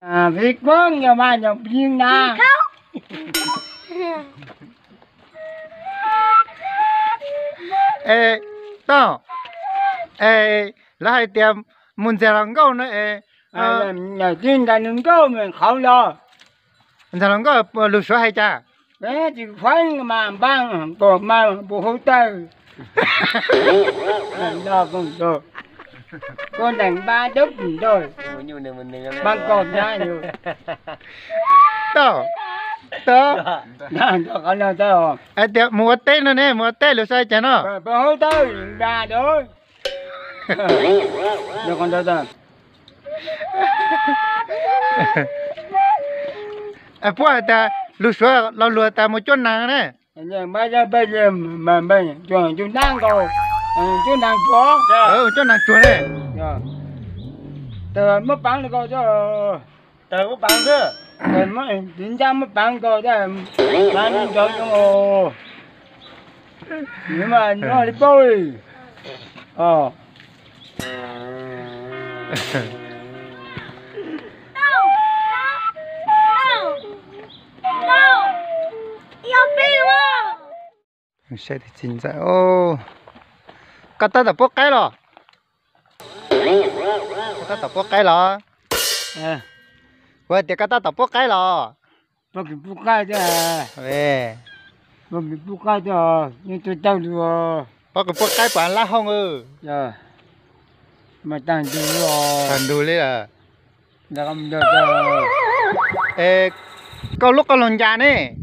Vim koj nyias mas nyias pib na. Es, tau, es, lawv hais tias mus ntxias hluas nkauj no es, tib ntais hluas nkauj mus qhov los. Ntxias hluas nkauj lus Suav hais cas? Tsis khuav mas npaj kom mas pus hauv tawg. Koj ntais npaj dawb pus ntawd, npaj kom na. Tau, tau. Hais tias mus ua teb no ne, mus ua teb lus Suav hais cas no? Pus hauv tawg npaj dawb. Puab hais tias lus Suav lo lus tas mus cuab nas ne. Cuab nas tsuag, cuab nas tsuag ne. Muab paav li ko, muab paav xwb, tiv ncaj muab paav ko, paav nrov zoo. Nws mas noj li paub li. Saib tus txiv ntxawm, koj tab tom pub qaib los? Koj tab tom pub qaib los? Kuv hais tias koj tab tom pub qaib los? Pub qaib, pub qaib, pub qaib puas lab hoob? Tag ntug li lawm. Es koj lub qoj loog ncas ne?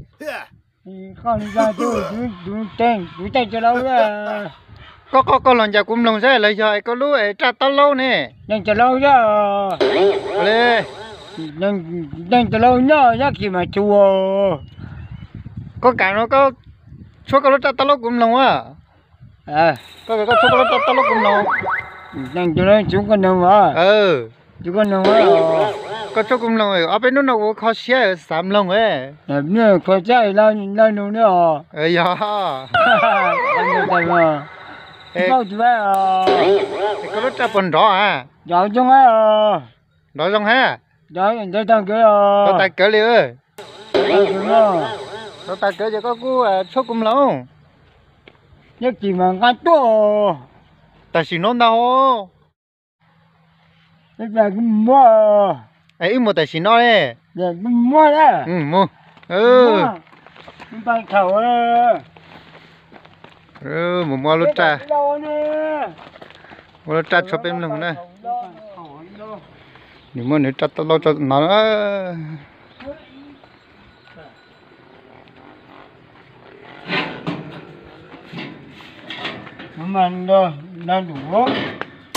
Koj qoj qoj loog ncas kuv mloog saib los yog es koj lub es raj taub laub ne? Koj kam no koj tshuab koj lub raj taub laub kuv mloog a. Koj tshuab koj lub raj taub laub kuv mloog. Koj tshuab kuv mloog, ob peb hnub no kuv kho siab xav mloog. Kho siab, yog. Koj lub raj puas nrov a? Nrov zoo hab. Nrov tas kawv li. Nrov tas kawv ces koj kuj tshuab kuv mloog. Nyob kis mas nqa tuaj. Tam sim no ntag. Wb mus tam sim no ne. Mus. Mus muab lub raj, muab lub raj tshuab peb mloog na. Nws muab nws raj taub laub tso no.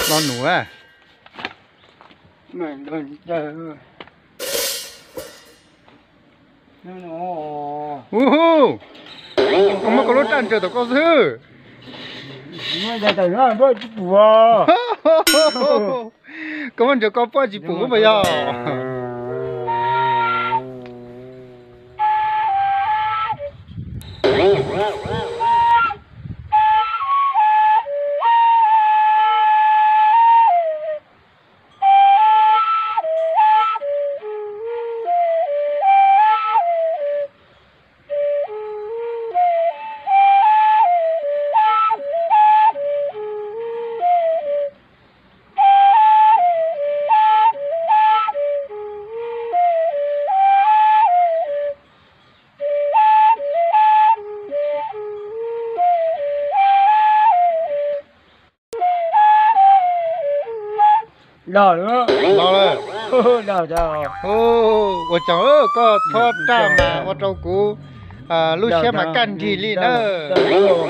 Lo num a. Hu, koj muab koj lub raj ntsaws tom koj xwb. Koj muab ntsaws koj puab tsis pum puas yog? Los lawm. Ua tsaug koj txhob raj mas ua rau kuv lub siab mas kaj nrig li nawb.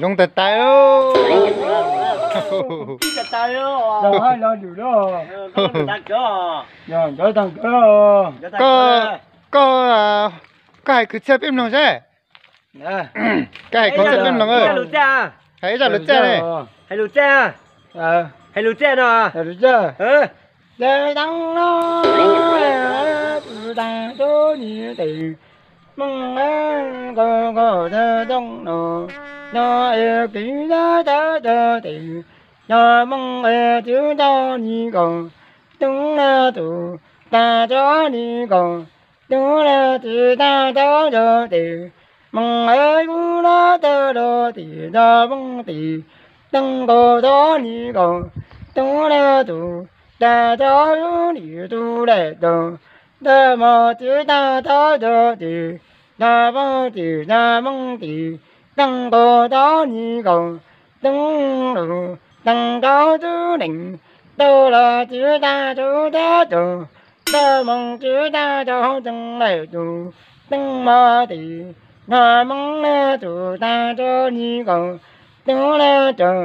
Zoo tais tais. Koj, koj hais kwv txhiaj peb mloog seb. Koj hais koj txoj koob hmoov, hais ib zaj lus txiaj ne. Hais lus txiaj, hais lus txiaj no. Lawv tag tag tub ni tes, Hmoob nkaus nkaus tag tooj no, no es kiv tag tag tog tes, yog Hmoob es twb tau ni nkaus, tub na tus tag tog ni nkaus, tub na tus tag tog tog tes, Hmoob es kub na tag tog tes, tag Hmoob tes, tag nkaus tog ni nkaus, tub na tus tag tog nim tus daim tog, tag Hmoob twb tag tog tog tes, tag Hmoob tes, tag Hmoob tes, tag nkaus tog ni nkaus, tub lus tag nkaus tub nees, tub los twb tag tog tog, tag Hmoob twb tag tog tog daim tug, tag Hmoob tes, tag Hmoob na tus tag tog ni nkaus, tub na tog,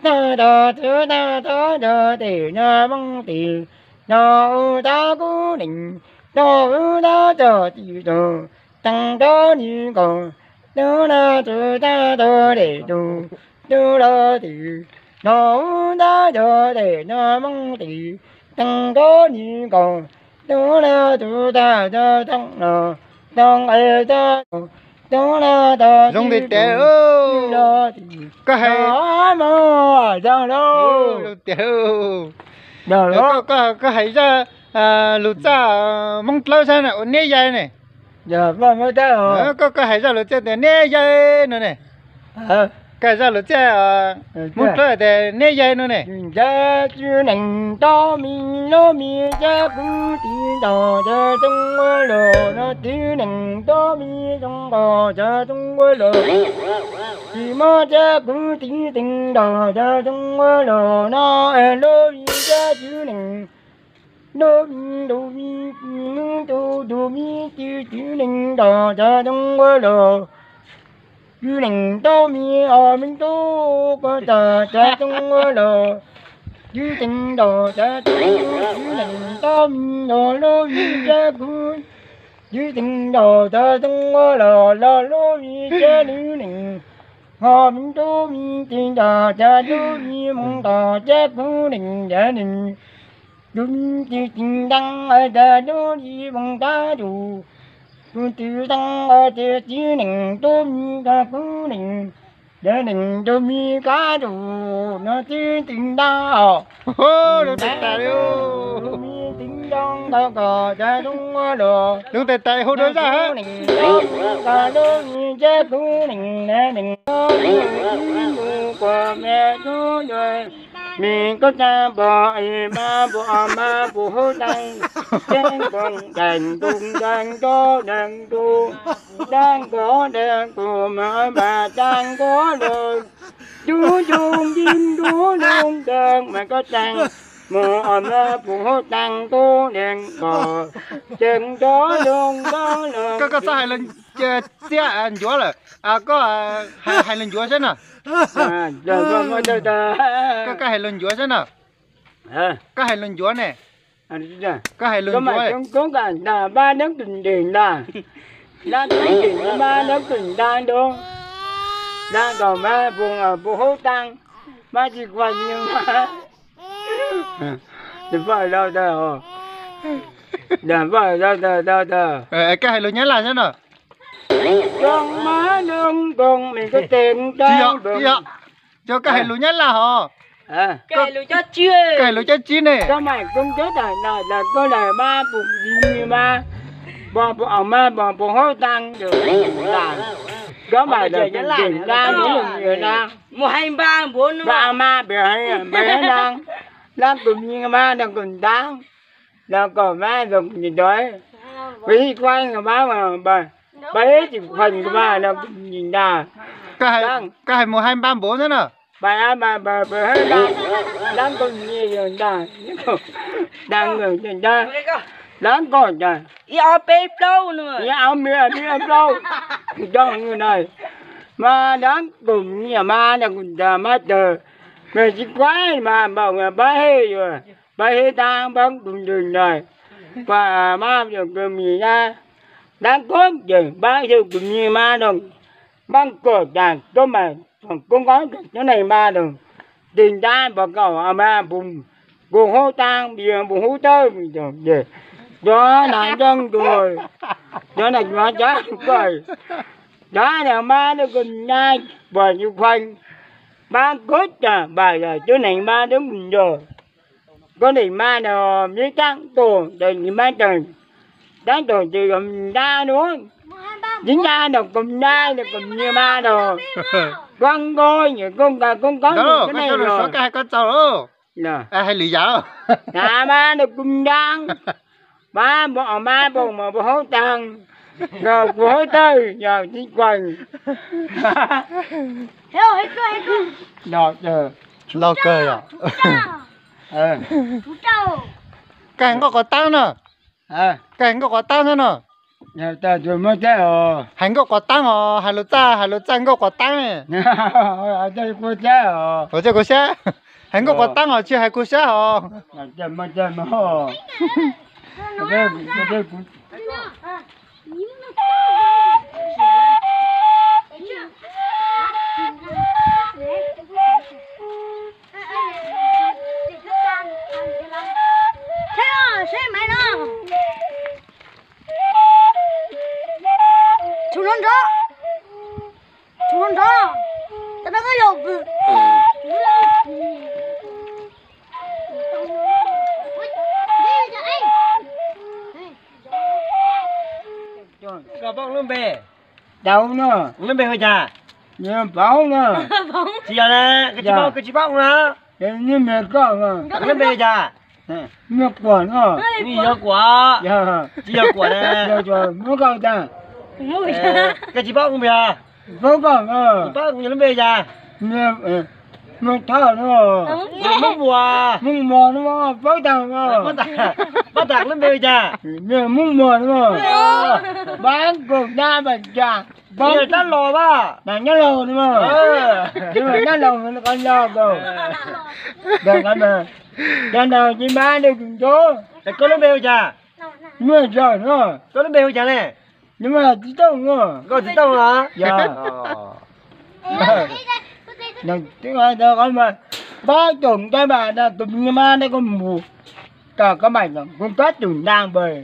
tag tog twb tag tog tog tes, tag Hmoob tes, tag u tag kub nees, tag u tag tog tim tog, tag tog ni nkaus, tub na tus tag tog daim tug, tub los tes, tag u tag tog tes, tag Hmoob tes, tag tog ni nkaus, tub na tus tag tog tooj no, tag es tag, tub na tog zoo tes tes los tes, koj hais, zoo tiag. Koj hais zaj lus txiaj Hmoob Dlawb sab na ua neb yai ne. Koj, koj hais zaj lus txiaj tias neb yai no ne. Koj hais zaj lus txiaj Hmoob Dlawb tias neb yai no ne. Cov tib neeg tau me lub me cov kwv tij ntaus cov tooj ua los no, tib neeg tau me zoo nkaus cov tooj ua los, tsis muaj cov kwv tij teem ntaus cov tooj ua los no, lub me cov tib neeg, lub me ntuj me, tus ntuj me, tib tib neeg ntaus cov tooj ua los, tib neeg tau me os me tub, koj ntaus cov tooj ua los, tib teem ntaus cov tooj, tib neeg tau me los lub me cov kwv, tib teem ntaus cov tooj ua los los lub me cov tib neeg, ho me tub me tib ntaus cov tib me, mus ntaus cov kwv neeg cov neeg, tib me tib teem ntaus cov tib me, mus ntaus tus, tus twg ntaus cov tib neeg tub me cov kwv neeg, cov neeg tub me kab tus no tib teem ntaus, tib me tib ntaus ntaus kom cov tooj ua los, tib teem ntaus kom lub me cov kwv neeg na neeg, mus kom me tub me, me koj tag npog es mas npog mas npog hauv tag, ceeb nkoos daim nkoos daim nkoos daim nkoos daim nkoos daim nkoos mas mas daim nkoos los, tub tub nti tub loo tag mas koj tag, mus os mas npog hauv tag tub daim nkoos, ceeb nkoos loo nkoos los. Koj txhob hais lus txiaj ncuav lawm, koj hais lus ncuav saib no. Koj, koj hais lus ncuav saib no. Koj hais lus ncuav ne. Koj hais lus ncuav. Koob kam ntas mas neeb tus ntes ntas, nab tus ntes mas neeb tus ntas ntua, ntas kom mas npog hauv tag, mas tsis khuam li mas. Koj hais lus Nyab Laj saib no. Zoo mas loo nkoos me koj teg nkaus. Tsis yog, tsis yog, koj hais lus Nyab Laj hos. Koj hais lus Nyab Laj, koj hais lus Nyab Laj ne. Koj mas koob cov tas nas tas koj lawm mas pum li mas, npog pum aus mas npog pum hauv tag, koj mas lawm pum ntes ntas nua na. Mus hais npab npav no mas pem hais npab na, lab kws mi mas ntas kws ntav, los kom mas zoo ntawd, peb ib kuab mas npaj ib tsis khuam mas ntas kws mi ntag. Koj hais mus hais npab npav xwb na. Pab pab pab pab, lab kws mi ntag, ntas kws ntag, lab kws ntag. Ib ob peb plaub no, ib ob peb plaub, ntog na. Mas lab kws mi mas ntas kws ntag mas tawg, peb tsis kuab mas npaj pab hej yuav, pab hej tag npab kws ntag na. Pab mas yog kws mi na, lab kws ntag pab yog kws mi mas ntas Npaj kawm tas koj mas koob koob cov neeg mas tus tig ntab pom koj mas pus, kuv hub taab, pus hub tawb, cov nas nroo tus, cov nas cov kawm, cov nas mas tus koj nab pom yus khuaj, mas koj tas npaj yog cov neeg mas tus mus yog koj neeg mas no, mib taab tus ces mib taab tus ces yog ntab no, mib ntab no koj nab no koj nyiaj mas no, koj nkob nyiaj koj nqa koj nkob nyiaj koj neeg los hais lwm yam, tas mas no kuv ntab, mas pom mas pom mas pus hub taab, kuv hub tawb yog tib kuag. Laug kawg yom. Koj hais nkauj qos taab no, koj hais nkauj qos taab no no. Hais nkauj qos taab os, hais lus txaj, hais lus txaj nkauj qos taab. Ua txaj kuv sab, hais nkauj qos taab os, tsis hais kuv sab os. Tshum no nrov, tshum no nrov, tas no koj yog pw. Koj paub lub npe? Daud no. Lub npe hu cas? Paub no. Tsis yog na, koj tsis paub, koj tsis paub na. Lub npe hu cas? Nws yog Kuam. Tsis yog Kuam na. Muab koj tas. Koj tsis paub lub npe os? Paub koj, paub lub npe hu cas? Muab thoj no. Muab muas, muab muas no paub tas. Paub tas lub npe hu cas? Muab muas no. Pab koj dab pab cas. Pab tab los pab. Nyob laus no. Nyob laus qhov los koj. Cov ntawd tsis pab dej tus ncuv. Koj lub npe hu cas? Muaj zog no. Koj lub npe hu cas ne? Nws mas txiv tooj no. Koj txiv tooj los? Yog. Pab tus ncav mas no tus mas no tus mas no koj mus, koj mas no kuv kab tus ntaag npawg,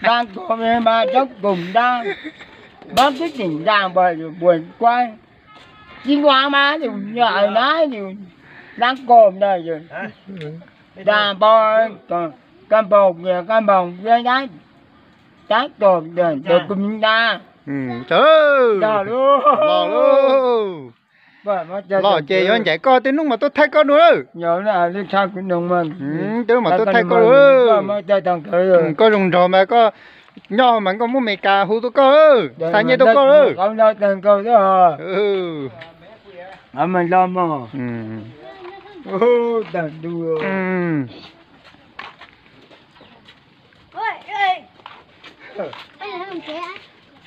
ntaag koj mas cov tus ntaag, pab kub tus ntaag npawg yus puas kuab, tsis kuab mas yus yog na yus ntaag koj na yus ntaag npawg, koj npawg, koj npawg, koj ntaag, tab tom ntawm kuv ntaag. Los lauj. Los ces yuav ncaim koj tej hnub mas tuaj thaij koj dua lawm. Tej hnub mas tuaj thaij koj dua. Koj zoo nraug mas koj nyob mas koj muab Meskas hu tuaj koj, xa nyiaj tuaj koj lawm.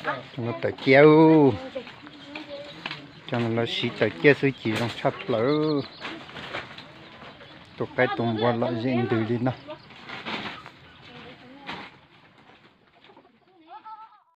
Tawm ciaj, cov no lawv siv tawm ciaj xwb ces zoo tshaj plaws. Tus qaib tus npua lom zem ntws li no.